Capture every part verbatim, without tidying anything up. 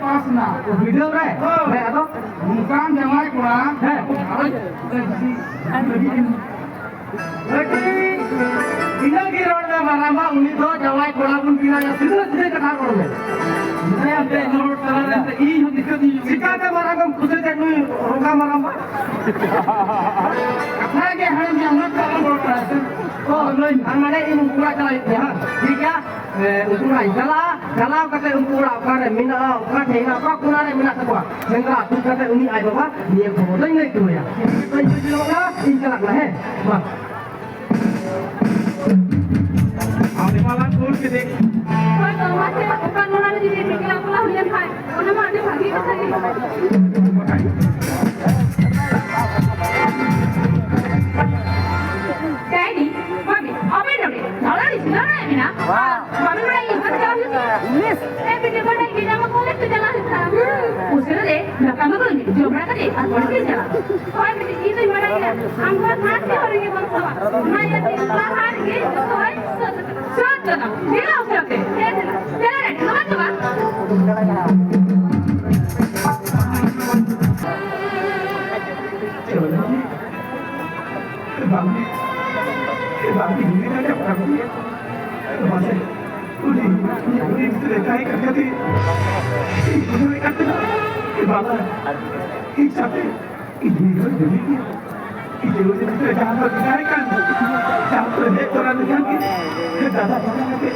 ᱯᱟᱥ ᱱᱟ᱾ ᱵᱷᱤᱰᱤᱭᱳ ᱨᱮ? ᱦᱳᱭ᱾ ᱦᱮᱸ, ᱟᱫᱚ? ᱱᱚᱝᱠᱟᱱ ᱡᱟᱶᱟᱭ ᱠᱚᱲᱟ᱾ ᱦᱮᱸ᱾ ᱟᱹᱰᱤ, ᱟᱹᱰᱤ ᱤᱱᱟᱹ ᱜᱮ ᱨᱚᱲ ᱢᱮ ᱢᱟᱨᱟᱝᱵᱟ, ᱩᱱᱤ ᱫᱚ ᱡᱟᱶᱟᱭ ᱠᱚᱲᱟ ᱵᱚᱱ ᱵᱮᱱᱟᱣᱮᱭᱟ, ᱥᱤᱫᱷᱟᱹ ᱥᱤᱫᱷᱟᱹ ᱠᱟᱛᱷᱟ ᱨᱚᱲ ᱢᱮ᱾ ᱢᱮᱱᱟᱭᱟ ᱯᱮ ᱦᱚᱲ ᱛᱟᱞᱟ ᱨᱮ ᱤᱧ ᱦᱚᱸ ᱫᱤᱠᱠᱟᱹᱛ ᱤᱧ ᱪᱤᱠᱟᱹᱛᱮ ᱢᱟᱨᱟᱝ ᱮᱢ ᱠᱩᱥᱤᱭᱟᱫᱮ ᱱᱩᱭ ᱨᱚᱜᱟ ᱢᱟᱨᱟᱝᱵᱟ? ᱠᱟᱛᱷᱟ ᱜᱮ ᱦᱟᱲᱟᱢ ᱜᱮ ᱚᱱᱟ ᱛᱟᱞᱟ ᱨᱚᱲ ᱠᱟᱱᱟ ᱥᱮ? ᱚ, ᱞᱟᱹᱭ ᱢᱮ᱾ ᱟᱨ ᱢᱟᱱᱮ ᱤᱧ ᱩᱱᱠᱩ ᱚᱲᱟᱜ ᱪᱟᱞᱟᱜ ᱦᱩᱭᱩᱜ ᱛᱤᱧᱟ, ᱦᱮᱸ? ᱴᱷᱤᱠ ᱜᱮᱭᱟ? ᱮ, ᱩᱱᱠᱩ ᱚᱲᱟᱜ ᱤᱧ ᱪᱟᱞᱟᱜᱼᱟ, ᱪᱟᱞᱟᱣ ᱠᱟᱛᱮ ᱩᱱᱠᱩ ᱚᱲᱟᱜ ᱚᱠᱟᱨᱮ ᱢᱮᱱᱟᱜᱼᱟ, ᱚᱠᱟ ᱴᱷᱮᱱ ᱦᱮᱱᱟᱜ ᱠᱚᱣᱟ, ᱚᱠᱟ ᱠᱚᱱᱟ ᱨᱮ ᱢᱮᱱᱟᱜ ᱛᱟᱠᱚᱣᱟ, ᱥᱮᱸᱫᱽᱨᱟ ᱟᱹᱪᱩᱨ ᱠᱟᱛᱮ ᱩᱱᱤ ᱟᱡ ᱵᱟᱵᱟ ᱱᱤᱭᱟᱹ ᱠᱷᱚᱵᱚᱨ ᱫᱚᱧ ᱞᱟᱹᱭ ᱦᱚᱴᱚ ᱟᱭᱟ᱾ ᱤᱧ ᱪᱟᱞᱟᱜ ᱠᱟᱱᱟ, ᱦᱮᱸ? ᱢᱟ᱾ ᱟᱢ ᱮᱢᱟᱞᱟᱝ ᱠᱩᱞ ᱠᱮᱫᱮ᱾ ᱦᱳᱭ ᱛᱚ, ᱢᱟᱥᱮ, ᱚᱠᱟ ᱱᱚᱲᱟ ᱨᱮ ᱡᱩᱫᱤ ᱢᱤᱫ ᱜᱮᱞᱟ ᱵᱟᱯᱞᱟ ᱦᱩᱭ ᱞᱮᱱ ᱠᱷᱟᱱ, ᱚᱱᱟ ᱢᱟ ᱟᱹᱰᱤ ᱵᱷᱟᱹᱜᱤ ᱠᱟᱛᱷᱟ ᱜᱮ᱾ ᱰᱟᱭᱨᱤ, ᱢᱟᱢᱤ, ᱟᱵᱮᱱ ᱱᱚᱰᱮ ᱫᱟᱬᱟᱱ ᱤᱧ ᱫᱟᱬᱟᱭᱮᱫ ᱵᱮᱱᱟ᱾ ᱵᱟᱵᱮᱱ ᱵᱟᱲᱟᱭᱟ ᱤᱧ ᱚᱠᱟᱛᱮ ᱪᱟᱞᱟᱣ ᱦᱩᱭᱩᱜ ᱛᱤᱧᱟ? ᱤᱝᱞᱤᱥ᱾ ᱮ ᱵᱤᱴᱤ, ᱵᱟᱰᱟᱭ ᱜᱮ ᱧᱟᱢᱟ, ᱠᱚᱞᱮᱡᱽ ᱛᱮ ᱪᱟᱞᱟᱣ ᱦᱩᱭᱩᱜ ᱛᱟᱢᱟ᱾ ᱩᱥᱟᱹᱨᱟ ᱨᱮ ᱫᱟᱠᱟ ᱢᱟ ᱵᱟᱹᱧ ᱡᱚᱢ ᱵᱟᱲᱟ ᱠᱟᱛᱮ ᱟᱨ ᱠᱚᱞᱮᱡᱽ ᱛᱮᱧ ᱪᱟᱞᱟᱜᱼᱟ᱾ ᱦᱳᱭ ᱵᱤᱴᱤ, ᱤᱧ ᱫᱚᱧ ᱵᱟᱰᱟᱭ ᱜᱮᱭᱟ, ᱟᱢ ᱫᱚ ᱦᱟᱸᱜ ᱪᱮᱫ ᱦᱚᱸ ᱨᱮᱸᱜᱮᱡ ᱵᱟᱢ ᱥᱟᱵᱟ᱾ ᱚᱱᱟ ᱤᱭᱟᱹᱛᱮ ᱞᱟᱦᱟ ᱨᱮᱜᱮ ᱡᱚᱛᱚ ᱦᱚᱲ ᱥᱟᱹᱛ ᱠᱟᱫᱟ᱾ ᱫᱮᱞᱟ ᱩᱥᱟᱹᱨᱟ ᱛᱮ᱾ ᱦᱮᱸ, ᱫᱮᱞᱟ᱾ ᱫᱮᱞᱟ ᱨᱮ, ᱫᱚᱢᱮ ᱫᱚ ᱵᱟᱝ᱾ ᱵᱟᱝ, ᱵᱟᱝ, ᱤᱧ ᱫᱚ ᱚᱠᱟ ᱠᱷᱚᱱ ᱢᱟᱥᱮ, ᱩᱱᱤ, ᱩᱱᱤ ᱵᱷᱤᱛᱨᱤ ᱨᱮ ᱛᱟᱦᱮᱸ ᱠᱟᱛᱮ ᱤᱧ ᱵᱩᱡᱷᱟᱹᱣᱮᱫ ᱠᱟᱱ ᱛᱟᱦᱮᱱᱟ, ᱵᱟᱵᱟ, ᱤᱧ ᱥᱟᱛᱮ, ᱤᱧ ᱦᱚᱸ ᱡᱩᱢᱤ ᱜᱮᱭᱟ᱾ ᱤᱧ ᱩᱱᱤ ᱵᱷᱤᱛᱨᱤ ᱨᱮ ᱡᱟᱦᱟᱸ ᱠᱚ ᱢᱮᱛᱟᱭ ᱠᱟᱱ, ᱡᱟᱦᱟᱸ ᱠᱚ ᱦᱮᱡ ᱛᱚᱨᱟ ᱞᱮᱠᱷᱟᱱ ᱜᱮ, ᱫᱟᱫᱟ, ᱫᱟᱫᱟ ᱠᱟᱛᱮ,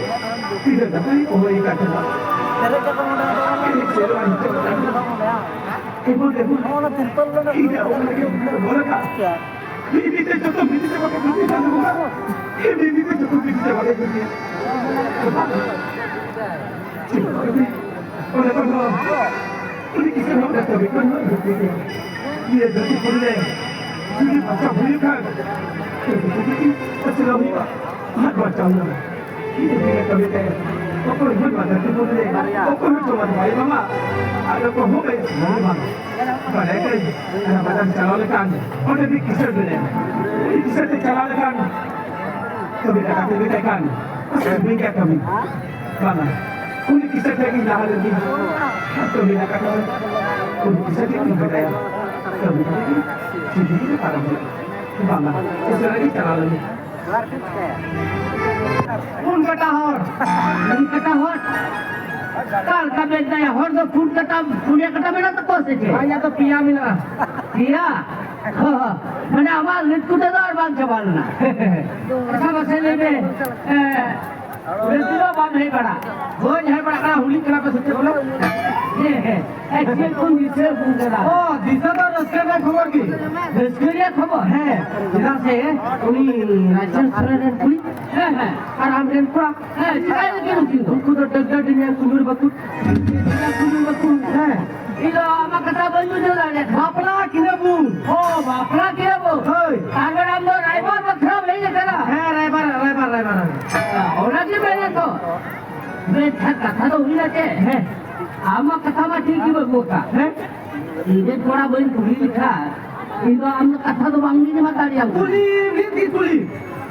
ᱛᱤᱱᱟᱹᱜ ᱫᱟᱫᱟᱭ ᱦᱚᱦᱚᱭ ᱠᱟᱱ ᱛᱟᱦᱮᱱᱟ᱾ ᱮᱱᱮᱡ ᱥᱮᱨᱮᱧ ᱦᱚᱪᱚ ᱠᱟᱱ ᱛᱟᱦᱮᱱᱟ᱾ ᱮᱢᱚᱱ, ᱮᱢᱚᱱ, ᱤᱧ ᱫᱚ ᱚᱱᱟ ᱜᱮ ᱵᱚᱞ ᱟᱠᱟᱫ᱾ ᱢᱤᱫ ᱢᱤᱫ ᱛᱮ ᱡᱚᱛᱚ ᱢᱤᱫ ᱛᱮ ᱵᱟᱠᱚ ᱵᱩᱡᱷᱟᱹᱣ ᱧᱟᱢ ᱠᱚᱣᱟ᱾ ᱢᱤᱫ ᱢᱤᱫ ᱛᱮ ᱡᱚᱛᱚ ᱢᱤᱫ ᱛᱮ ᱵᱟᱠᱚ ᱵᱩᱡᱷᱟᱹᱣ᱾ ᱚᱸᱰᱮ ᱠᱷᱚᱱ ᱫᱚ ᱩᱱᱤ ᱠᱤᱥᱟᱹᱬ ᱦᱚᱲ ᱫᱚ ᱠᱟᱹᱢᱤ ᱠᱚ ᱧᱚᱜ ᱫᱷᱟᱹᱨᱛᱤ ᱨᱮ᱾ ᱱᱤᱭᱟᱹ ᱫᱷᱟᱹᱨᱛᱤ ᱯᱩᱨᱤ ᱨᱮ ᱡᱩᱫᱤ ᱵᱟᱧᱪᱟᱣ ᱦᱩᱭᱩᱜ ᱠᱷᱟᱱ, ᱟᱹᱥᱩᱞᱚᱜ ᱦᱩᱭᱩᱜᱼᱟ᱾ ᱟᱨ ᱵᱟᱧᱪᱟᱣ ᱧᱟᱢ᱾ ᱤᱧ ᱫᱚ ᱛᱤᱱᱟᱹᱜ ᱠᱟᱹᱢᱤ ᱛᱮ, ᱚᱠᱚᱭ ᱦᱚᱸ ᱵᱟᱝ ᱫᱷᱟᱹᱨᱛᱤ ᱯᱩᱨᱤ ᱨᱮ, ᱚᱠᱚᱭ ᱦᱚᱸ ᱡᱚᱢᱟᱜ ᱵᱟᱭ ᱮᱢᱟᱢᱟ᱾ ᱟᱨ ᱚᱠᱚᱭ ᱦᱚᱸ ᱵᱟᱭ ᱮᱢᱟᱢᱟ᱾ ᱵᱟᱰᱟᱭ ᱠᱟᱹᱧ, ᱚᱱᱟ ᱵᱟᱡᱟᱨ ᱪᱟᱞᱟᱣ ᱞᱮᱠᱷᱟᱱ, ᱚᱸᱰᱮ ᱢᱤᱫ ᱠᱤᱥᱟᱹᱬ ᱢᱮᱱᱟᱭᱟ᱾ ᱩᱱᱤ ᱠᱤᱥᱟᱹᱬ ᱴᱷᱮᱱ ᱪᱟᱞᱟᱣ ᱞᱮᱠᱷᱟᱱ, ᱠᱟᱹᱢᱤ ᱴᱟᱠᱟ ᱠᱚ ᱢᱮᱛᱟᱭ ᱠᱷᱟᱱ, ᱟᱥᱟ ᱵᱟᱹᱧ ᱠᱟᱹᱢᱤ᱾ ᱵᱟᱝᱟ᱾ ᱩᱱᱤ ᱠᱤᱥᱟᱹᱬ ᱴᱷᱮᱱ ᱜᱤᱧ ᱞᱟᱦᱟ ᱞᱮᱱ ᱜᱮ᱾ ᱠᱟᱹᱢᱤ ᱞᱟᱜᱟ ᱠᱟᱛᱮ ᱩᱱᱤ ᱠᱤᱥᱟᱹᱬ ᱴᱷᱮᱱ ᱜᱤᱧ ᱢᱮᱛᱟᱭᱟ, ᱠᱟᱹᱢᱤ ᱠᱟᱛᱮ ᱜᱮ ᱥᱤᱫᱷᱤ ᱨᱮ ᱯᱟᱨᱚᱢ ᱦᱩᱭᱩᱜᱼᱟ᱾ ᱵᱟᱝᱟ, ᱩᱥᱟᱹᱨᱟ ᱜᱮ ᱪᱟᱞᱟᱣ ᱞᱮᱱ ᱜᱮ᱾ ᱯᱩᱱ ᱠᱟᱴᱟ ᱦᱚᱲ, ᱯᱩᱱ ᱠᱟᱴᱟ ᱦᱚᱲ᱾ ᱚᱠᱟ ᱞᱮᱠᱟ ᱵᱮᱱ ᱢᱮᱛᱟᱭᱟ? ᱦᱚᱲ ᱫᱚ ᱯᱩᱱ ᱠᱟᱴᱟ, ᱯᱩᱱᱭᱟ ᱠᱟᱴᱟ ᱢᱮᱱᱟᱜ ᱛᱟᱠᱚᱣᱟ ᱥᱮ ᱪᱮᱫ? ᱵᱟᱝ, ᱤᱧᱟᱹᱜ ᱫᱚ ᱯᱮᱭᱟ ᱢᱮᱱᱟᱜᱼᱟ᱾ ᱯᱮᱭᱟ? ᱦᱚᱸ, ᱦᱚᱸ᱾ ᱢᱟᱱᱮ ᱟᱢᱟᱜ ᱞᱤᱴᱠᱩ ᱛᱮᱫᱚ ᱟᱨ ᱵᱟᱝ ᱪᱟᱵᱟ ᱞᱮᱱᱟ᱾ ᱟᱪᱪᱷᱟ, ᱢᱟᱥᱮ ᱞᱟᱹᱭ ᱢᱮ, ᱮ, ᱞᱟᱹᱴᱩ ᱫᱚ ᱵᱟᱢ ᱦᱮᱡ ᱵᱟᱲᱟ? ᱵᱟᱹᱧ ᱦᱮᱡ ᱵᱟᱲᱟ ᱠᱟᱱᱟ, ᱦᱩᱞᱤ ᱠᱟᱱᱟ ᱯᱮ ᱥᱮ ᱪᱮᱫ ᱵᱚᱞᱮ? ᱦᱮᱸ, ᱦᱮᱸ᱾ ᱮ, ᱪᱮᱫ ᱠᱚᱢ ᱫᱤᱥᱟᱹ ᱟᱹᱜᱩ ᱠᱟᱫᱟ? ᱚ, ᱫᱤᱥᱟᱹ ᱫᱚ ᱨᱟᱹᱥᱠᱟᱹ ᱨᱮᱱᱟᱜ ᱠᱷᱚᱵᱚᱨ ᱜᱮ᱾ ᱨᱟᱹᱥᱠᱟᱹ ᱨᱮᱭᱟᱜ ᱠᱷᱚᱵᱚᱨ? ᱦᱮᱸ, ᱪᱮᱫᱟᱜ ᱥᱮ ᱩᱱᱤ ᱨᱟᱡᱮᱱ ᱥᱚᱨᱮᱱ ᱨᱮᱱ ᱠᱩᱲᱤ, ᱦᱮᱸ, ᱦᱮᱸ᱾ ᱟᱨ ᱟᱢ ᱨᱮᱱ ᱠᱚᱲᱟ, ᱦᱮᱸ, ᱪᱮᱫᱟᱜ ᱮ ᱞᱟᱹᱜᱤᱫ ᱩᱱᱠᱤᱱ ᱫᱚ? ᱩᱱᱠᱩ ᱫᱚ ᱰᱟᱹᱜᱽ ᱰᱟᱹᱜᱽ ᱰᱤᱧ ᱠᱩᱞᱩᱨ ᱵᱟᱹᱠᱩ᱾ ᱠᱩᱞᱩᱨ ᱵᱟᱹᱠᱩ, ᱦᱮᱸ᱾ ᱤᱧ ᱫᱚ ᱟᱢᱟᱜ ᱠᱟᱛᱷᱟ ᱵᱟᱹᱧ ᱵᱩᱡᱷᱟᱹᱣ ᱫᱟᱲᱮᱭᱟᱜ ᱠᱟᱱᱟ᱾ ᱵᱟᱯᱞᱟ ᱠᱤᱱᱟ ᱵᱚᱱ᱾ ᱚ, ᱵᱟᱯᱞᱟ ᱠᱤᱱᱟ ᱵᱚᱱ᱾ ᱦᱳᱭ᱾ ᱛᱟᱦᱞᱮ ᱟᱢ ᱫᱚ ᱨᱟᱭᱵᱟᱨ ᱵᱟᱠᱷᱨᱟᱢ ᱦᱮᱡ ᱟᱠᱟᱱᱟ? ᱦᱮᱸ, ᱨᱟᱭᱵᱟᱨ, ᱨᱟᱭᱵᱟᱨ, ᱨᱟᱭᱵᱟᱨ᱾ ᱚᱱᱟ ᱜᱮ ᱢᱮᱱᱮᱫ ᱫᱚ᱾ ᱢᱮᱱᱠᱷᱟᱱ ᱠᱟᱛᱷᱟ ᱫᱚ ᱦᱩᱭᱱᱟ ᱪᱮᱫ? ᱦᱮᱸ᱾ ᱟᱢᱟᱜ ᱠᱟᱛᱷᱟ ᱢᱟ ᱴᱷᱤᱠ ᱜᱮ ᱵᱟᱹᱱᱩᱜ ᱟᱠᱟᱫ᱾ ᱦᱮᱸ᱾ ᱤᱧ ᱨᱮᱱ ᱠᱚᱲᱟ ᱵᱟᱹᱧ ᱠᱩᱞᱤ ᱞᱮᱠᱷᱟᱱ, ᱤᱧ ᱫᱚ ᱟᱢ ᱫᱚ ᱠᱟᱛᱷᱟ ᱫᱚ ᱵᱟᱝ ᱜᱤᱧ ᱮᱢᱟ ᱫᱟᱲᱮᱭᱟᱢ ᱠᱟᱱᱟ᱾ ᱠᱩᱞᱤ, ᱢᱤᱫ ᱜᱮ ᱠᱩᱞᱤ᱾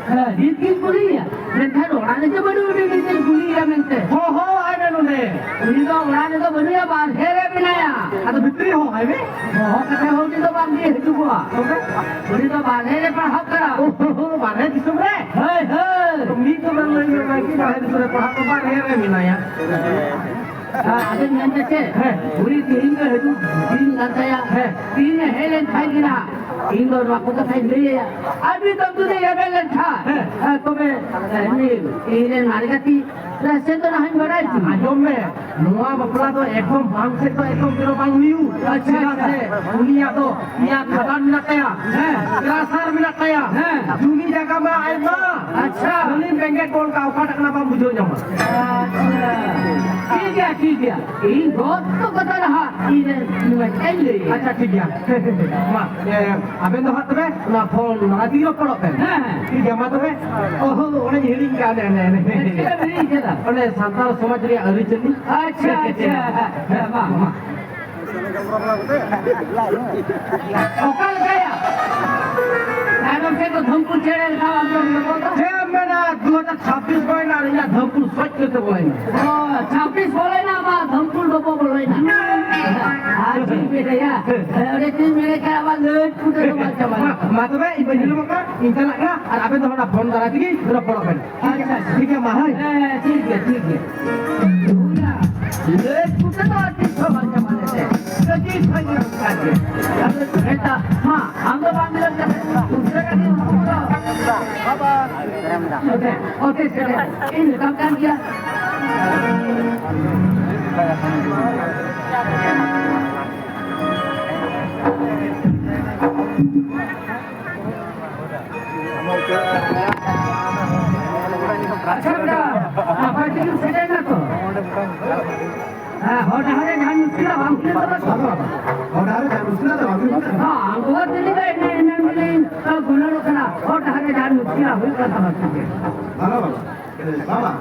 ᱦᱮᱸ, ᱱᱤᱛ ᱜᱤᱧ ᱠᱩᱞᱤᱭᱮᱭᱟ᱾ ᱢᱮᱱᱠᱷᱟᱱ ᱚᱲᱟᱜ ᱨᱮ ᱡᱮ ᱵᱟᱹᱱᱩᱜ ᱩᱱᱤ ᱱᱤᱛ ᱤᱧ ᱠᱩᱞᱤᱭᱮᱭᱟ ᱢᱮᱱᱛᱮ᱾ ᱦᱚᱦᱚ ᱟᱭ ᱢᱮ ᱱᱚᱰᱮ᱾ ᱩᱱᱤ ᱫᱚ ᱚᱲᱟᱜ ᱨᱮᱫᱚ ᱵᱟᱹᱱᱩᱭᱟ, ᱵᱟᱨᱦᱮ ᱨᱮ ᱢᱮᱱᱟᱭᱟ᱾ ᱟᱫᱚ ᱵᱷᱤᱛᱨᱤ ᱦᱚᱦᱚ ᱟᱭ ᱢᱮ᱾ ᱦᱚᱦᱚ ᱠᱟᱛᱮ ᱦᱚᱸ ᱩᱱᱤ ᱫᱚ ᱵᱟᱝ ᱜᱮ ᱦᱤᱡᱩᱜᱚᱜᱼᱟ᱾ ᱛᱚᱵᱮ? ᱩᱱᱤ ᱫᱚ ᱵᱟᱨᱦᱮ ᱨᱮ ᱯᱟᱲᱦᱟᱜ ᱠᱟᱱᱟ᱾ ᱚ, ᱦᱚ, ᱦᱚ, ᱵᱟᱨᱦᱮ ᱫᱤᱥᱚᱢ ᱨᱮ? ᱦᱳᱭ, ᱦᱳᱭ᱾ ᱢᱤᱫ ᱫᱚ ᱵᱟᱝ ᱞᱟᱹᱭ ᱦᱩᱭᱩᱜ ᱠᱟᱱᱟ ᱠᱤ ᱵᱟᱨᱦᱮ ᱫᱤᱥᱚᱢ ᱨᱮ ᱯᱟᱲᱦᱟᱜ ᱠᱟᱱᱟ, ᱵᱟᱨᱦᱮ ᱨᱮ ᱢᱮᱱᱟᱭᱟ᱾ ᱦᱮᱸ, ᱟᱫᱚᱧ ᱢᱮᱱᱫᱟ ᱪᱮᱫ? ᱦᱮᱸ᱾ ᱩᱱᱤ ᱛᱮᱦᱮᱧ ᱫᱚ ᱦᱤᱡᱩᱜ ᱫᱤᱱ ᱠᱟᱱ ᱛᱟᱭᱟ᱾ ᱦᱮᱸ᱾ ᱛᱮᱦᱮᱧ ᱮ ᱦᱮᱡ ᱞᱮᱱ ᱠᱷᱟᱡ ᱜᱮ ᱱᱟᱦᱟᱜ, ᱤᱧ ᱫᱚ ᱱᱚᱣᱟ ᱠᱚ ᱠᱟᱛᱷᱟᱧ ᱞᱟᱹᱭ ᱟᱭᱟ᱾ ᱟᱨ ᱱᱤᱛᱚᱜ ᱡᱩᱫᱤ ᱨᱮᱵᱮᱱ ᱞᱮᱱ ᱠᱷᱟᱡ, ᱦᱮᱸ᱾ ᱦᱮᱸ, ᱛᱚᱵᱮ, ᱮ, ᱩᱱᱤ ᱤᱧ ᱨᱮᱱ ᱢᱟᱨᱮ ᱜᱟᱛᱮ ᱥᱮ ᱫᱚ ᱱᱟᱦᱟᱜ ᱤᱧ ᱵᱟᱲᱟᱭ ᱦᱚᱪᱚ ᱢᱮᱭᱟ᱾ ᱟᱸᱡᱚᱢ ᱢᱮ, ᱱᱚᱣᱟ ᱵᱟᱯᱞᱟ ᱫᱚ ᱮᱠᱫᱚᱢ ᱵᱟᱝ ᱥᱮᱫ ᱫᱚ ᱮᱠᱫᱚᱢ ᱪᱮᱫ ᱦᱚᱸ ᱵᱟᱝ ᱦᱩᱭᱩᱜ᱾ ᱟᱪᱪᱷᱟ, ᱪᱮᱫᱟᱜ ᱟᱪᱪᱷᱟ᱾ ᱥᱮ ᱩᱱᱤᱭᱟᱜ ᱫᱚ ᱯᱮᱭᱟ ᱠᱷᱟᱫᱟᱱ ᱢᱮᱱᱟᱜ ᱛᱟᱭᱟ, ᱦᱮᱸ᱾ ᱪᱟᱥ ᱟᱨ ᱢᱮᱱᱟᱜ ᱛᱟᱭᱟ, ᱦᱮᱸ᱾ ᱡᱩᱢᱤ ᱡᱟᱭᱜᱟ ᱢᱟ ᱟᱭᱢᱟ᱾ ᱟᱪᱪᱷᱟ᱾ ᱠᱷᱟᱹᱞᱤ ᱵᱮᱸᱜᱮᱫ ᱜᱚᱞ ᱠᱟᱜ, ᱚᱠᱟᱴᱟᱜ ᱠᱟᱱᱟ ᱵᱟᱢ ᱵᱩᱡᱷᱟᱹᱣ ᱧᱟᱢᱟ᱾ ᱟᱪᱪᱷᱟ᱾ ᱴᱷᱤᱠ ᱜᱮᱭᱟ, ᱴᱷᱤᱠ ᱜᱮᱭᱟ᱾ ᱤᱧ ᱡᱚᱛᱚ ᱠᱟᱛᱷᱟ ᱞᱟᱦᱟ ᱤᱧ ᱨᱮᱱ ᱢᱤᱫᱴᱮᱱ ᱞᱟᱹᱭ᱾ ᱟᱪᱪᱷᱟ, ᱴᱷᱤᱠ ᱜᱮᱭᱟ᱾ ᱢᱟ, ᱮ, ᱟᱵᱮᱱ ᱫᱚ ᱦᱟᱸᱜ ᱛᱚᱵᱮ ᱚᱱᱟ ᱯᱷᱳᱱ ᱱᱚᱣᱟ ᱛᱮᱜᱮ ᱨᱚᱯᱚᱲᱚᱜ ᱵᱮᱱ᱾ ᱦᱮᱸ, ᱦᱮᱸ᱾ ᱴᱷᱤᱠ ᱜᱮᱭᱟ, ᱢᱟ ᱛᱚᱵᱮ᱾ ᱚ ᱦᱚ, ᱚᱱᱮᱧ ᱦᱤᱲᱤᱧ ᱠᱟᱜ, ᱚᱱᱮ, ᱚᱱᱮ, ᱚᱱᱮ᱾ ᱪᱮᱫ ᱮᱢ ᱦᱤᱲᱤᱧ ᱠᱮᱫᱟ? ᱚᱱᱮ ᱥᱟᱱᱛᱟᱲ ᱥᱚᱢᱟᱡᱽ ᱨᱮᱭᱟᱜ ᱟᱹᱨᱤᱪᱟᱹᱞᱤ᱾ ᱟᱪᱪᱷᱟ, ᱟᱪᱪᱷᱟ᱾ ᱦᱮᱸ, ᱢᱟ, ᱢᱟ᱾ ᱚᱠᱟ ᱞᱮᱠᱟᱭᱟ? ᱛᱟᱭᱱᱚᱢ ᱥᱮᱫ ᱠᱚ ᱫᱷᱟᱢᱯᱩᱨ ᱪᱮᱬᱮ ᱞᱮᱠᱟ ᱟᱢ ᱫᱚᱢ ᱧᱮᱞᱚᱜ ᱫᱚ᱾ ᱪᱮᱫ ᱮᱢ ᱢᱮᱱᱟ, ᱫᱩ ᱦᱟᱡᱟᱨ ᱪᱷᱟᱵᱵᱤᱥ ᱵᱚᱞᱚᱭᱮᱱᱟ ᱟᱨ ᱤᱧᱟᱹᱜ ᱫᱷᱟᱢᱯᱩᱨ ᱥᱚᱡ ᱠᱟᱛᱮ ᱵᱚᱞᱚᱭᱮᱱᱟ᱾ ᱚ, ᱪᱷᱟᱵᱵᱤᱥ ᱵᱚᱞᱚᱭᱮᱱᱟ, ᱟᱢᱟᱜ ᱫᱷᱟᱢᱯᱩᱨ ᱰᱚᱵᱚ ᱵᱚᱞᱚᱭᱮᱱᱟ᱾ ᱟᱨ ᱪᱮᱫ ᱤᱧ ᱢᱮᱱᱟᱭᱟ? ᱚᱸᱰᱮ ᱪᱮᱫ ᱤᱧ ᱢᱮᱱᱮᱫ ᱠᱟᱱᱟ, ᱟᱢᱟᱜ ᱞᱟᱹᱴ ᱯᱩᱴᱟᱹ ᱫᱚ ᱵᱟᱝ ᱪᱟᱵᱟᱜᱼᱟ᱾ ᱢᱟ, ᱢᱟ ᱛᱚᱵᱮ, ᱤᱧ ᱵᱟᱹᱧ ᱵᱤᱞᱚᱢᱚᱜ ᱠᱟᱱᱟ, ᱤᱧ ᱪᱟᱞᱟᱜ ᱠᱟᱱᱟ, ᱟᱨ ᱟᱵᱮᱱ ᱫᱚ ᱚᱱᱟ ᱯᱷᱳᱱ ᱫᱟᱨᱟᱭ ᱛᱮᱜᱮ ᱨᱚᱯᱚᱲᱚᱜ ᱵᱮᱱ᱾ ᱟᱪᱪᱷᱟ, ᱟᱪᱪᱷᱟ᱾ ᱴᱷᱤᱠ ᱜᱮᱭᱟ, ᱢᱟ, ᱦᱳᱭ᱾ ᱦᱮᱸ, ᱴᱷᱤᱠ ᱜᱮᱭᱟ, ᱴᱷᱤᱠ ᱜᱮᱭᱟ᱾ ᱚᱱᱟ ᱞᱟᱹᱭ ᱠᱚᱛᱮ ᱫᱚ ᱟᱨ ᱪᱮᱫ ᱦᱚᱸ ᱵᱟᱝ ᱪᱟᱵᱟ ᱞᱮᱱ ᱛᱟᱭᱟ᱾ ᱠᱟᱹᱴᱤᱡ ᱠᱷᱚᱱ ᱜᱮ ᱚᱱᱠᱟ ᱜᱮ᱾ ᱟᱫᱚ ᱢᱮᱛᱟ, ᱢᱟ, ᱟᱢ ᱫᱚ ᱵᱟᱢ ᱧᱮᱞ ᱠᱟᱫᱟ? ᱩᱥᱟᱹᱨᱟ ᱜᱮ ᱩᱱᱠᱩ ᱫᱚ᱾ ᱵᱟᱵᱟ᱾ ᱚᱛᱮ, ᱚᱛᱮ ᱥᱮᱴᱮᱨ᱾ ᱤᱧ ᱢᱮᱛᱟᱢ ᱠᱟᱱ ᱜᱮᱭᱟ᱾ ᱟᱪᱪᱷᱟ ᱵᱮᱴᱟ, ᱱᱟᱯᱟᱭ ᱛᱮᱜᱮᱢ ᱥᱮᱴᱮᱨ ᱮᱱᱟ ᱛᱚ? ᱦᱮᱸ, ᱦᱚᱨ ᱰᱟᱦᱟᱨ ᱨᱮ ᱡᱟᱦᱟᱱ ᱢᱩᱥᱠᱤᱞ ᱵᱟᱝ ᱦᱩᱭᱩᱜ ᱛᱟᱢᱟ ᱛᱚ? ᱵᱟᱝ, ᱵᱟᱝ, ᱵᱟᱝ᱾ ᱦᱚᱨ ᱰᱟᱦᱟᱨ ᱨᱮ ᱡᱟᱦᱟᱱ ᱢᱩᱥᱠᱤᱞ ᱫᱚ ᱵᱟᱝ ᱦᱩᱭᱩᱜ ᱠᱟᱱᱟ᱾ ᱦᱚᱸ, ᱟᱢ ᱵᱟᱵᱟ ᱛᱤᱱᱟᱹᱜ ᱜᱟᱱ ᱮᱱᱮ ᱮᱱᱮ ᱮᱱᱮ, ᱮ, ᱜᱩᱱᱟᱹᱱᱚᱜ ᱠᱟᱱᱟ, ᱦᱚᱨ ᱰᱟᱦᱟᱨ ᱨᱮ ᱡᱟᱦᱟᱱ ᱢᱩᱥᱠᱤᱞ ᱦᱩᱭᱩᱜ ᱠᱟᱱ ᱛᱟᱢᱟ ᱥᱮ ᱪᱮᱫ? ᱵᱟᱝᱟ, ᱵᱟᱵᱟ᱾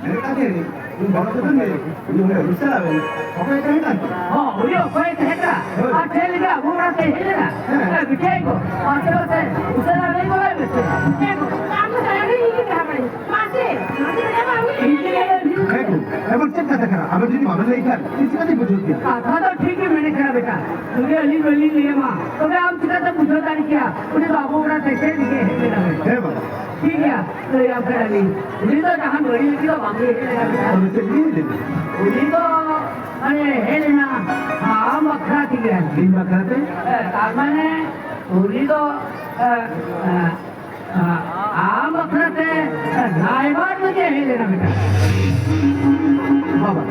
ᱢᱮᱱᱮᱫ ᱠᱟᱱ ᱛᱟᱦᱮᱸᱱᱟᱹᱧ, ᱩᱱᱤ ᱵᱚᱲᱚ ᱛᱮᱫᱚ ᱩᱱᱤ ᱦᱚᱲ ᱨᱩᱥᱟᱹ ᱟᱵᱮᱱ, ᱚᱠᱚᱭ ᱛᱟᱦᱮᱸ ᱠᱟᱱ ᱛᱮ? ᱦᱚᱸ, ᱩᱱᱤ ᱚᱠᱚᱭ ᱛᱟᱦᱮᱸ ᱠᱟᱱᱟ? ᱦᱳᱭ᱾ ᱟᱨ ᱪᱮᱫ ᱞᱮᱠᱟ ᱟᱵᱚ ᱚᱲᱟᱜ ᱛᱮ ᱦᱮᱡ ᱞᱮᱱᱟ? ᱦᱮᱸ᱾ ᱦᱮᱸ, ᱵᱤᱴᱤ ᱟᱭᱳ ᱠᱚ, ᱟᱨ ᱪᱮᱫᱟᱜ ᱥᱮ ᱩᱥᱟᱹᱨᱟ ᱞᱟᱹᱭ ᱜᱚᱫ ᱟᱭ ᱢᱮᱥᱮ᱾ ᱪᱮᱫ ᱠᱚ? ᱟᱢ ᱫᱚ ᱥᱟᱨᱟ ᱜᱷᱟᱹᱲᱤᱡ ᱤᱧ ᱜᱮ ᱛᱟᱦᱮᱸ ᱠᱟᱱᱟᱧ᱾ ᱢᱟᱥᱮ, ᱢᱟᱥᱮ ᱢᱮᱱᱟᱢᱟ ᱟᱢ ᱜᱮ᱾ ᱤᱧ ᱜᱮ ᱞᱟᱹᱭ ᱟᱹᱧ᱾ ᱦᱮᱸ ᱜᱳ, ᱮᱵᱚᱝ ᱪᱮᱫ ᱠᱟᱛᱷᱟ ᱠᱟᱱᱟ? ᱟᱵᱮᱱ ᱡᱩᱫᱤ ᱵᱟᱵᱮᱱ ᱞᱟᱹᱭ ᱠᱷᱟᱱ, ᱤᱧ ᱪᱤᱠᱟᱹᱛᱤᱧ ᱵᱩᱡᱷᱟᱹᱣ ᱠᱮᱭᱟ? ᱠᱟᱛᱷᱟ ᱫᱚ ᱴᱷᱤᱠ ᱜᱮ ᱢᱮᱱᱮᱫ ᱠᱟᱱᱟ ᱵᱮᱴᱟ᱾ ᱡᱩᱫᱤ ᱟᱹᱞᱤᱧ ᱵᱟᱹᱞᱤᱧ ᱞᱟᱹᱭ ᱟᱢᱟ, ᱛᱚᱵᱮ ᱟᱢ ᱪᱤᱠᱟᱹᱛᱮᱢ ᱵᱩᱡᱷᱟᱹᱣ ᱫᱟᱲᱮ ᱠᱮᱭᱟ? ᱩᱱᱤ ᱫᱚ ᱟᱵᱚ ᱚᱲᱟᱜ ᱛᱮ ᱪᱮᱫ ᱞᱟᱹᱜᱤᱫ ᱦᱮᱡ ᱞᱮᱱᱟ? ᱦᱮᱸ ᱵᱟᱵᱟ᱾ ᱴᱷᱤᱠ ᱜᱮᱭᱟ, ᱞᱟᱹᱭ ᱟᱯᱮ ᱠᱟᱱᱟᱞᱤᱧ᱾ ᱩᱱᱤ ᱫᱚ ᱡᱟᱦᱟᱱ ᱵᱟᱹᱲᱤᱡ ᱞᱟᱹᱜᱤᱫ ᱫᱚ ᱵᱟᱝ ᱜᱮ ᱦᱮᱡ ᱞᱮᱱᱟ᱾ ᱛᱚᱵᱮ ᱪᱮᱫ ᱞᱟᱹᱜᱤᱫ ᱦᱮᱡ ᱞᱮᱱᱟ? ᱩᱱᱤ ᱫᱚ, ᱢᱟᱱᱮ, ᱦᱮᱡ ᱞᱮᱱᱟ ᱟᱢ ᱵᱟᱠᱷᱨᱟ ᱛᱮᱜᱮ ᱟᱨᱠᱤ᱾ ᱤᱧ ᱵᱟᱠᱷᱨᱟ ᱛᱮ? ᱮ, ᱛᱟᱨ ᱢᱟᱱᱮ, ᱩᱱᱤ ᱫᱚ, ᱮ, ᱮ, ᱮ, ᱟᱢ ᱵᱟᱠᱷᱨᱟ ᱛᱮ, ᱮ, ᱨᱟᱭᱵᱟᱨ ᱞᱟᱹᱜᱤᱫ ᱦᱮᱡ ᱞᱮᱱᱟ ᱵᱮᱴᱟ᱾ ᱵᱟᱵᱟ,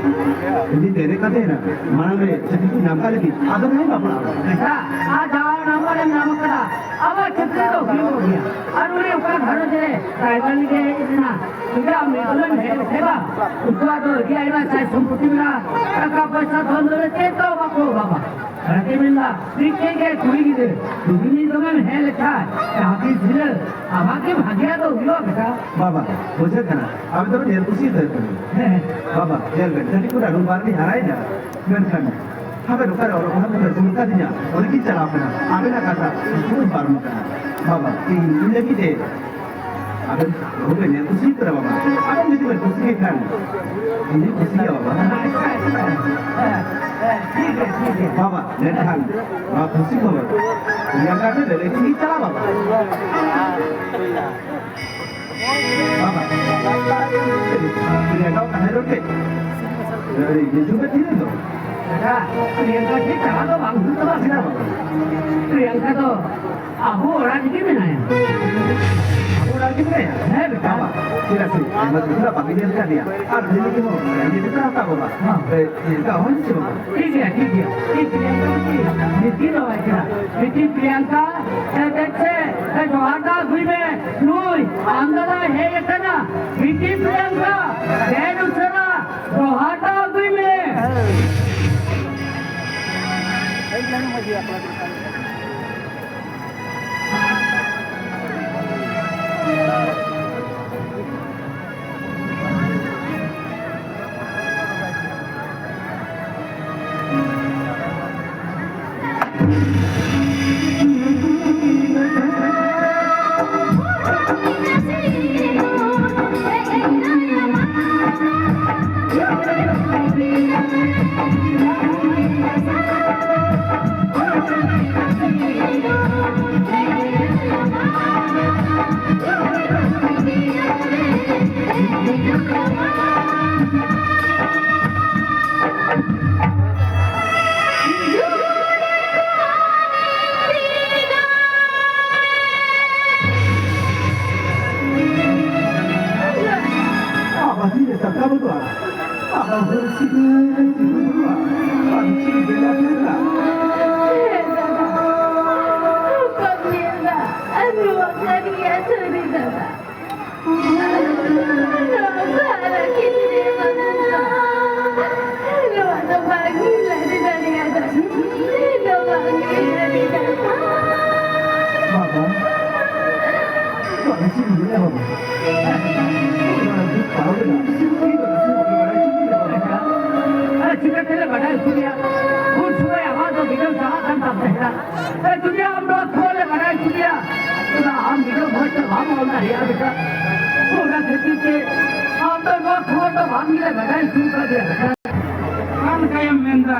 ᱤᱧ ᱫᱮᱨᱮ ᱠᱟᱛᱮ ᱦᱮᱱᱟ, ᱢᱟᱲᱟᱝ ᱨᱮ ᱪᱟᱹᱠᱨᱤ ᱠᱚ ᱧᱟᱢ ᱠᱟᱜ ᱞᱟᱹᱜᱤᱫ, ᱟᱫᱚ ᱱᱟᱦᱟᱜ ᱵᱟᱯᱞᱟᱜᱼᱟ᱾ ᱵᱮᱴᱟ, ᱟᱨ ᱡᱟᱶᱟᱭ ᱱᱟᱢᱵᱟᱨ ᱮᱢ ᱧᱟᱢ ᱠᱟᱫᱟ, ᱟᱵᱟᱨ ᱪᱟᱹᱠᱨᱤ ᱫᱚ ᱦᱩᱭᱩᱜ ᱜᱮᱭᱟ᱾ ᱟᱨ ᱩᱱᱤ ᱚᱠᱟ ᱜᱷᱟᱨᱚᱸᱡᱽ ᱨᱮ ᱨᱟᱭᱵᱟᱨ ᱞᱟᱹᱜᱤᱫ ᱦᱮᱡ ᱞᱮᱱᱟ? ᱩᱱᱤ ᱟᱢ ᱧᱩᱛᱩᱢᱮᱢ ᱦᱮᱡ ᱞᱮᱠᱷᱟᱱ ᱵᱟᱝ, ᱩᱱᱠᱩᱣᱟᱜ ᱫᱚ ᱟᱹᱰᱤ ᱟᱭᱢᱟ ᱥᱟᱭ ᱥᱚᱢᱯᱚᱛᱤ ᱢᱮᱱᱟᱜᱼᱟ, ᱴᱟᱠᱟ ᱯᱚᱭᱥᱟ ᱫᱷᱚᱱ ᱫᱚᱞᱮ ᱪᱮᱫ ᱫᱚ ᱵᱟᱠᱚ ᱚᱵᱷᱟᱵᱟ᱾ ᱚᱱᱟᱛᱮ ᱢᱮᱱᱫᱟ, ᱢᱤᱫᱴᱮᱡ ᱜᱮ ᱠᱩᱲᱤ ᱜᱤᱫᱽᱨᱟᱹ, ᱡᱩᱫᱤ ᱢᱤᱫ ᱫᱚᱢᱮᱢ ᱦᱮᱡ ᱞᱮᱠᱷᱟᱱ ᱡᱟᱦᱟᱸ ᱛᱤᱥ ᱦᱤᱞᱳᱜ ᱟᱢᱟᱜ ᱜᱮ ᱵᱷᱟᱜᱮᱭᱟᱜ ᱫᱚ ᱦᱩᱭᱩᱜᱼᱟ ᱵᱮᱴᱟ᱾ ᱵᱟᱵᱟ, ᱵᱩᱡᱷᱟᱹᱜ ᱠᱟᱱᱟ, ᱟᱵᱮᱱ ᱫᱚᱵᱮᱱ ᱧᱮᱞ ᱠᱩᱥᱤ ᱩᱛᱟᱹᱨ ᱠᱟᱱᱟ᱾ ᱦᱮᱸ᱾ ᱵᱟᱵᱟ, ᱧᱮᱞ ᱵᱮᱱ, ᱠᱟᱹᱴᱤᱡ ᱠᱷᱚᱱᱟᱜ ᱱᱩᱱ ᱢᱟᱨᱟᱝ ᱞᱤᱧ ᱦᱟᱨᱟᱭᱮᱱᱟ, ᱢᱮᱱᱠᱷᱟᱱ ᱟᱵᱮᱱ ᱚᱠᱟᱨᱮ ᱚᱞᱚᱜ ᱯᱟᱲᱦᱟᱜ ᱵᱮᱱ ᱫᱩᱲᱩᱵ ᱠᱟᱫᱤᱧᱟ, ᱚᱸᱰᱮ ᱜᱮᱧ ᱪᱟᱞᱟᱣ ᱠᱟᱱᱟ᱾ ᱟᱵᱮᱱᱟᱜ ᱠᱟᱛᱷᱟ ᱩᱭᱦᱟᱹᱨ ᱯᱟᱨᱚᱢ ᱠᱟᱱᱟ᱾ ᱵᱟᱵᱟ, ᱤᱧ, ᱤᱧ ᱞᱟᱹᱜᱤᱫ ᱛᱮ ᱟᱵᱮᱱ ᱵᱟᱹᱦᱩ ᱵᱮᱱ ᱧᱮᱞ ᱠᱩᱥᱤ ᱠᱟᱱᱟ ᱵᱟᱵᱟ᱾ ᱟᱵᱮᱱ ᱡᱩᱫᱤ ᱵᱮᱱ ᱠᱩᱥᱤ ᱜᱮ ᱠᱷᱟᱱ, ᱤᱧ ᱦᱚᱸᱧ ᱠᱩᱥᱤ ᱜᱮᱭᱟ ᱵᱟᱵᱟ᱾ ᱟᱪᱪᱷᱟ, ᱟᱪᱪᱷᱟ᱾ ᱦᱮᱸ, ᱦᱮᱸ, ᱴᱷᱤᱠ ᱜᱮᱭᱟ, ᱴᱷᱤᱠ ᱜᱮᱭᱟ᱾ ᱵᱟᱵᱟ, ᱢᱮᱱᱠᱷᱟᱱ ᱱᱚᱣᱟ ᱠᱩᱥᱤ ᱠᱷᱚᱵᱚᱨ ᱯᱨᱤᱭᱟᱝᱠᱟ ᱴᱷᱮᱱ ᱞᱟᱹᱞᱟᱹᱭ ᱴᱷᱮᱱ ᱜᱮ ᱪᱟᱞᱟᱜ ᱵᱟᱵᱟ᱾ ᱵᱟᱵᱟ, ᱯᱨᱤᱭᱟᱝᱠᱟ ᱛᱟᱦᱮᱸ ᱨᱚᱲ ᱠᱮᱫ᱾ ᱟᱹᱰᱤ ᱧᱩᱛᱩᱢ ᱮ ᱛᱷᱤᱨ ᱮᱱ ᱫᱚ᱾ ᱫᱟᱫᱟ, ᱯᱨᱤᱭᱟᱝᱠᱟ ᱴᱷᱮᱱ ᱪᱟᱞᱟᱣ ᱫᱚ ᱵᱟᱝ ᱦᱩᱭᱩᱜ ᱛᱟᱢᱟ᱾ ᱪᱮᱫᱟᱜ ᱵᱟᱵᱟ? ᱯᱨᱤᱭᱟᱝᱠᱟ ᱫᱚ ᱟᱵᱚ ᱚᱲᱟᱜ ᱨᱮᱜᱮ ᱢᱮᱱᱟᱭᱟ᱾ ᱟᱵᱚ ᱚᱲᱟᱜ ᱨᱮᱜᱮ ᱢᱮᱱᱟᱭᱟ? ᱦᱮᱸ, ᱵᱮᱴᱟ᱾ ᱵᱟᱵᱟ, ᱪᱮᱫᱟᱜ ᱥᱮ ᱟᱭᱢᱟ ᱫᱤᱱ ᱠᱷᱚᱱᱟᱜ ᱵᱟᱝ ᱧᱮᱞ ᱠᱟᱫᱮᱭᱟ᱾ ᱟᱨ ᱩᱱᱤ ᱞᱟᱹᱜᱤᱫ ᱦᱚᱸ ᱟᱹᱰᱤ ᱫᱩᱠ ᱦᱟᱛᱟᱣ ᱵᱟᱵᱟ᱾ ᱦᱮᱸ᱾ ᱮ, ᱪᱮᱫ ᱞᱮᱠᱟ ᱦᱚᱸ ᱪᱮᱫ ᱵᱟᱵᱟ? ᱴᱷᱤᱠ ᱜᱮᱭᱟ, ᱴᱷᱤᱠ ᱜᱮᱭᱟ᱾ ᱤᱧ ᱯᱨᱤᱭᱟᱝᱠᱟ ᱫᱚ ᱪᱮᱫ ᱵᱤᱴᱤ ᱫᱚ ᱵᱟᱭ ᱠᱟᱱᱟ᱾ ᱵᱤᱴᱤ ᱯᱨᱤᱭᱟᱝᱠᱟ, ᱮ, ᱫᱮᱠᱷ ᱥᱮ, ᱮ, ᱡᱚᱦᱟᱨ ᱫᱚ ᱟᱹᱜᱩᱭ ᱢᱮ᱾ ᱱᱩᱭ ᱟᱢ ᱫᱟᱫᱟᱭ ᱦᱮᱡ ᱟᱠᱟᱱᱟ᱾ ᱵᱤᱴᱤ ᱯᱨᱤᱭᱟᱝᱠᱟ, ᱫᱮᱱ ᱩᱥᱟᱹᱨᱟ ᱡᱚᱦᱟᱨ ᱫᱚ ᱟᱹᱜᱩᱭ ᱢᱮ᱾ ᱮ, ᱡᱩᱫᱤ ᱟᱢ ᱱᱚᱣᱟ ᱠᱷᱚᱵᱚᱨ ᱞᱮ ᱵᱟᱰᱟᱭ ᱦᱚᱪᱚ ᱢᱮᱭᱟ, ᱚᱱᱟ ᱟᱢ ᱜᱤᱫᱽᱨᱟᱹ ᱵᱷᱚᱭ ᱛᱮ ᱵᱟᱢ ᱚᱞ ᱫᱟᱲᱮᱭᱟᱜᱼᱟ ᱵᱮᱴᱟ᱾ ᱚᱱᱟ ᱠᱷᱟᱹᱛᱤᱨ ᱛᱮ ᱟᱢ ᱫᱚ ᱱᱚᱣᱟ ᱠᱷᱚᱵᱚᱨ ᱫᱚ ᱵᱟᱝ ᱜᱮᱞᱮ ᱵᱟᱰᱟᱭ ᱦᱚᱪᱚ ᱠᱟᱫᱮᱭᱟ ᱵᱮᱴᱟ᱾ ᱚᱠᱟ ᱞᱮᱠᱟᱭᱮᱢ ᱢᱮᱱᱫᱟ?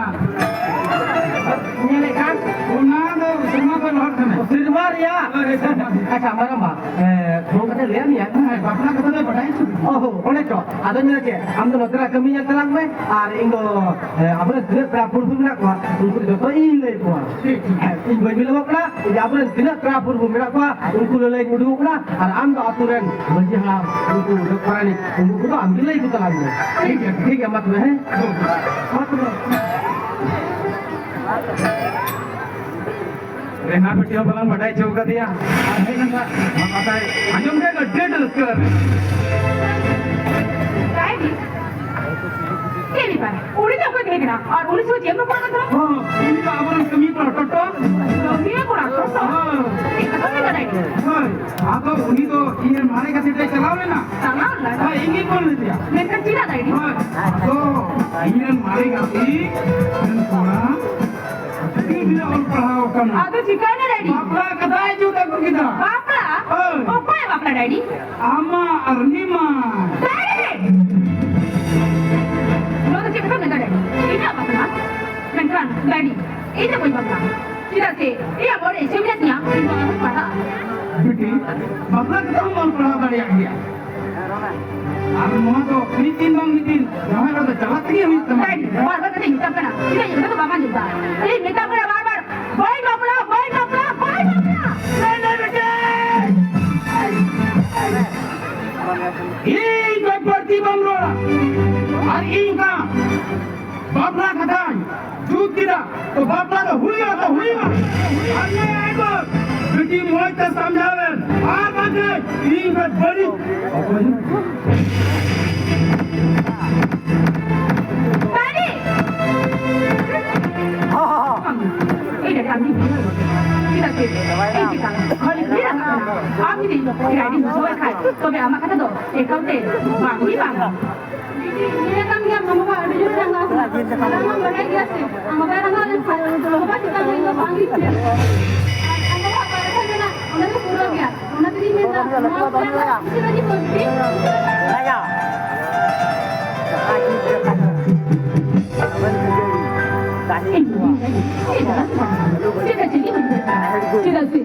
ᱧᱮᱞᱮᱫ ᱠᱟᱱ? ᱚᱱᱟ ᱫᱚ ᱥᱮᱨᱢᱟ ᱠᱷᱚᱱ ᱞᱚᱦᱚᱫ ᱠᱟᱱᱟ᱾ ᱥᱮᱨᱢᱟ ᱨᱮᱭᱟᱜ? ᱦᱳᱭ, ᱥᱮᱨᱢᱟ ᱨᱮᱭᱟᱜ᱾ ᱟᱪᱪᱷᱟ, ᱢᱟᱨᱟᱝᱵᱟ, ᱮ, ᱯᱷᱳᱱ ᱠᱟᱛᱮ ᱞᱟᱹᱭᱟᱫ ᱢᱮᱭᱟ? ᱦᱮᱸ, ᱵᱟᱯᱞᱟ ᱠᱟᱛᱷᱟ ᱫᱚ ᱵᱟᱰᱟᱭ ᱦᱚᱪᱚ ᱠᱮᱫᱟ᱾ ᱚᱦᱚ, ᱚᱱᱮ ᱪᱚ᱾ ᱟᱫᱚ ᱧᱮᱞ ᱪᱮᱫ, ᱟᱢ ᱫᱚ ᱱᱚᱛᱮᱱᱟᱜ ᱠᱟᱹᱢᱤ ᱧᱮᱞ ᱛᱟᱞᱟᱝ ᱢᱮ, ᱟᱨ ᱤᱧ ᱫᱚ, ᱮ, ᱟᱵᱚᱨᱮᱱ ᱛᱤᱱᱟᱹᱜ ᱯᱮᱲᱟ ᱯᱩᱨᱵᱷᱩ ᱢᱮᱱᱟᱜ ᱠᱚᱣᱟ, ᱩᱱᱠᱩ ᱫᱚ ᱡᱚᱛᱚ ᱤᱧ ᱞᱟᱹᱭ ᱟᱠᱚᱣᱟ᱾ ᱴᱷᱤᱠ, ᱴᱷᱤᱠ᱾ ᱦᱮᱸ, ᱤᱧ ᱵᱟᱹᱧ ᱵᱤᱞᱚᱢᱚᱜ ᱠᱟᱱᱟ, ᱤᱧ ᱟᱵᱚᱨᱮᱱ ᱛᱤᱱᱟᱹᱜ ᱯᱮᱲᱟ ᱯᱩᱨᱵᱷᱩ ᱢᱮᱱᱟᱜ ᱠᱚᱣᱟ, ᱩᱱᱠᱩ ᱞᱟᱹᱞᱟᱹᱭ ᱩᱰᱩᱠᱚᱜ ᱠᱟᱱᱟ, ᱟᱨ ᱟᱢ ᱫᱚ ᱟᱛᱳ ᱨᱮᱱ ᱢᱟᱹᱡᱷᱤ ᱦᱟᱲᱟᱢ, ᱩᱱᱠᱩ ᱡᱚᱜᱽ ᱯᱟᱨᱟᱱᱤᱠ, ᱩᱱᱠᱩ ᱠᱚᱫᱚ ᱟᱢ ᱜᱮ ᱞᱟᱹᱭ ᱟᱠᱚ ᱛᱟᱞᱟᱝ ᱢᱮ᱾ ᱴᱷᱤᱠ ᱜᱮᱭᱟ, ᱴᱷᱤᱠ ᱜᱮᱭᱟ, ᱢᱟ ᱛᱚᱵᱮ, ᱦᱮᱸ? ᱢᱟ ᱛᱚᱵᱮ᱾ ᱨᱮᱱᱟ ᱵᱤᱴᱤ ᱦᱚᱸ ᱵᱟᱞᱟᱝ ᱵᱟᱰᱟᱭ ᱦᱚᱪᱚ ᱠᱟᱫᱮᱭᱟ᱾ ᱟᱨ ᱦᱮᱡ ᱞᱮᱱᱠᱷᱟᱱ ᱱᱚᱣᱟ ᱠᱟᱛᱷᱟᱭ ᱟᱸᱡᱚᱢ ᱠᱮᱫ ᱠᱷᱟᱱ ᱟᱹᱰᱤ ᱟᱸᱴ ᱨᱟᱹᱥᱠᱟᱹ᱾ ᱪᱮᱫ ᱵᱮᱯᱟᱨ? ᱩᱱᱤ ᱫᱚ ᱚᱠᱚᱭ ᱛᱟᱦᱮᱸ ᱠᱟᱱᱟ? ᱟᱨ ᱩᱱᱤ ᱥᱚᱸᱜᱮ ᱪᱮᱫ ᱮᱢ ᱨᱚᱯᱚᱲ ᱠᱟᱱ ᱛᱟᱦᱮᱱᱟ? ᱦᱚᱸ, ᱩᱱᱤ ᱫᱚ ᱟᱵᱚᱨᱮᱱ ᱠᱟᱹᱢᱤ ᱠᱚᱲᱟ ᱴᱚᱴᱚ᱾ ᱠᱟᱹᱢᱤᱭᱟᱹ ᱠᱚᱲᱟ ᱴᱚᱴᱚ? ᱦᱚᱸ᱾ ᱪᱮᱫ ᱠᱟᱛᱷᱟ ᱢᱮᱱ ᱠᱟᱫᱟᱭ? ᱦᱳᱭ, ᱟᱫᱚ ᱩᱱᱤ ᱫᱚ ᱤᱧ ᱨᱮᱱ ᱢᱟᱨᱮ ᱜᱟᱛᱮ ᱴᱷᱮᱱ ᱪᱟᱞᱟᱣ ᱞᱮᱱᱟ᱾ ᱪᱟᱞᱟᱣ ᱞᱮᱱᱟ? ᱦᱳᱭ, ᱤᱧ ᱜᱤᱧ ᱯᱷᱳᱱ ᱞᱮᱫᱮᱭᱟ᱾ ᱢᱮᱱᱠᱷᱟᱱ ᱪᱮᱫᱟᱜ ᱫᱟᱭ? ᱦᱳᱭ, ᱟᱫᱚ ᱤᱧ ᱨᱮᱱ ᱢᱟᱨᱮ ᱜᱟᱛᱮ ᱨᱮᱱ ᱠᱚᱲᱟ ᱟᱹᱰᱤ ᱰᱷᱮᱨ ᱚᱞ ᱯᱟᱲᱦᱟᱣ ᱟᱠᱟᱱᱟ᱾ ᱟᱫᱚ ᱪᱤᱠᱟᱹᱭᱮᱱᱟ ᱰᱮᱰᱤ? ᱵᱟᱯᱞᱟ ᱠᱟᱫᱟᱭ ᱡᱩᱛ ᱟᱹᱜᱩ ᱠᱮᱫᱟ᱾ ᱵᱟᱯᱞᱟ? ᱦᱳᱭ᱾ ᱚᱠᱚᱭᱮ ᱵᱟᱯᱞᱟ ᱰᱮᱰᱤ? ᱟᱢᱟᱜ ᱟᱨ ᱩᱱᱤ ᱢᱟ᱾ ᱰᱮᱰᱤ! ᱱᱚᱣᱟ ᱫᱚ ᱪᱮᱫ ᱠᱟᱛᱷᱟ ᱢᱮᱱᱫᱟ ᱰᱮᱰᱤ? ᱤᱧᱟᱹᱜ ᱵᱟᱯᱞᱟ? ᱢᱮᱱᱠᱷᱟᱱ ᱰᱮᱰᱤ, ᱤᱧ ᱫᱚ ᱵᱟᱹᱧ ᱵᱟᱯᱞᱟᱜᱼᱟ᱾ ᱪᱮᱫᱟᱜ ᱥᱮ ᱤᱧᱟᱹᱜ ᱵᱚᱦᱚᱜ ᱨᱮ ᱤᱪᱪᱷᱟᱹ ᱢᱮᱱᱟᱜ ᱛᱤᱧᱟᱹ, ᱤᱧ ᱫᱚ ᱟᱨᱦᱚᱸ ᱯᱟᱲᱦᱟᱜᱼᱟ᱾ ᱵᱤᱴᱤ, ᱵᱟᱯᱞᱟ ᱠᱟᱛᱮ ᱦᱚᱸᱢ ᱚᱞ ᱯᱟᱲᱦᱟᱣ ᱫᱟᱲᱮᱭᱟᱜ ᱜᱮᱭᱟ᱾ ᱟᱨ ᱱᱚᱣᱟ ᱫᱚ ᱢᱤᱫ ᱫᱤᱱ ᱵᱟᱝ ᱢᱤᱫ ᱫᱤᱱ ᱡᱟᱶᱟᱭ ᱚᱲᱟᱜ ᱫᱚ ᱪᱟᱞᱟᱜ ᱛᱮᱜᱮ ᱦᱩᱭᱩᱜ ᱛᱟᱢᱟ᱾ ᱰᱮᱰᱤ, ᱵᱟᱨ ᱵᱟᱨ ᱠᱟᱛᱮᱧ ᱢᱮᱛᱟᱢ ᱠᱟᱱᱟ, ᱤᱧᱟᱹᱜ ᱤᱧ ᱫᱚ ᱵᱟᱢ ᱟᱸᱡᱚᱢ ᱫᱟ᱾ ᱤᱧ ᱢᱮᱛᱟᱢ ᱠᱟᱱᱟ ᱵᱟᱨ ᱵᱟᱨ, ᱵᱟᱹᱧ ᱵᱟᱯᱞᱟᱜᱼᱟ, ᱵᱟᱹᱧ ᱵᱟᱯᱞᱟᱜᱼᱟ, ᱵᱟᱹᱧ ᱵᱟᱯᱞᱟᱜᱼᱟ᱾ ᱞᱟᱹᱭ ᱢᱮ ᱵᱤᱴᱤ᱾ ᱤᱧ ᱠᱷᱚᱱ ᱵᱟᱹᱲᱛᱤ ᱵᱟᱢ ᱨᱚᱲᱟ᱾ ᱟᱨ ᱤᱧ ᱚᱱᱠᱟ ᱵᱟᱯᱞᱟ ᱠᱟᱛᱷᱟᱧ ᱡᱩᱛ ᱠᱮᱫᱟ, ᱛᱚ ᱵᱟᱯᱞᱟ ᱫᱚ ᱦᱩᱭᱩᱜᱼᱟ, ᱛᱚ ᱦᱩᱭᱩᱜᱼᱟ᱾ ᱟᱨ ᱱᱤᱭᱟᱹ ᱟᱭᱢᱟ ᱵᱤᱴᱤ ᱢᱚᱡᱽ ᱛᱮ ᱥᱟᱢᱡᱷᱟᱣ ᱮᱢ, ᱟᱨ ᱵᱟᱝᱠᱷᱟᱱ ᱤᱧ ᱠᱷᱚᱱ ᱵᱟᱹᱲᱤᱡ ᱚᱠᱚᱭ ᱦᱚᱸ ᱵᱟᱹᱲᱤᱡ! ᱦᱚᱸ, ᱦᱚᱸ, ᱦᱚᱸ᱾ ᱮᱭ ᱰᱟᱠᱛᱟᱨ ᱢᱤᱫ ᱫᱤᱱ ᱪᱮᱫᱟᱜ ᱪᱮ? ᱮᱭ ᱪᱮᱫᱟᱜ? ᱠᱷᱟᱹᱞᱤ ᱯᱷᱤᱨ ᱟᱠᱟᱱᱟ᱾ ᱟᱢ ᱡᱩᱫᱤ ᱰᱮᱰᱤ ᱵᱩᱡᱷᱟᱹᱣ ᱠᱷᱟᱡ, ᱛᱚᱵᱮ ᱟᱢᱟᱜ ᱠᱟᱛᱷᱟ ᱫᱚ ᱮᱠᱟᱞ ᱛᱮ ᱵᱟᱝ ᱜᱮ ᱵᱟᱝ᱾ ᱧᱮᱞ ᱠᱟᱱ ᱜᱮᱭᱟ, ᱢᱟᱢᱟ ᱵᱟᱵᱟ ᱟᱹᱰᱤ ᱡᱳᱨ ᱨᱟᱸᱜᱟᱣ ᱠᱟᱱᱟ᱾ ᱟᱢ ᱢᱟᱢ ᱵᱟᱰᱟᱭ ᱜᱮᱭᱟ ᱥᱮ, ᱟᱢ ᱵᱟᱵᱟᱭ ᱨᱟᱸᱜᱟᱣ ᱞᱮᱱᱠᱷᱟᱱ ᱵᱟᱵᱟ ᱪᱮᱛᱟᱱ ᱨᱮ ᱤᱧ ᱫᱚ ᱵᱟᱝ ᱜᱮ ᱪᱮᱫ? ᱟᱨ ᱟᱵᱚᱣᱟᱜ ᱠᱟᱛᱷᱟ ᱢᱮᱱᱟᱜ, ᱚᱱᱟ ᱫᱚ ᱯᱩᱨᱟᱹ ᱜᱮᱭᱟ᱾ ᱚᱱᱟ ᱛᱮᱜᱮᱧ ᱢᱮᱱᱫᱟ, ᱱᱚᱣᱟ ᱠᱚᱨᱮ ᱟᱹᱰᱤ ᱢᱚᱡᱽ ᱜᱮ᱾ ᱪᱮᱫᱟᱜ ᱥᱮ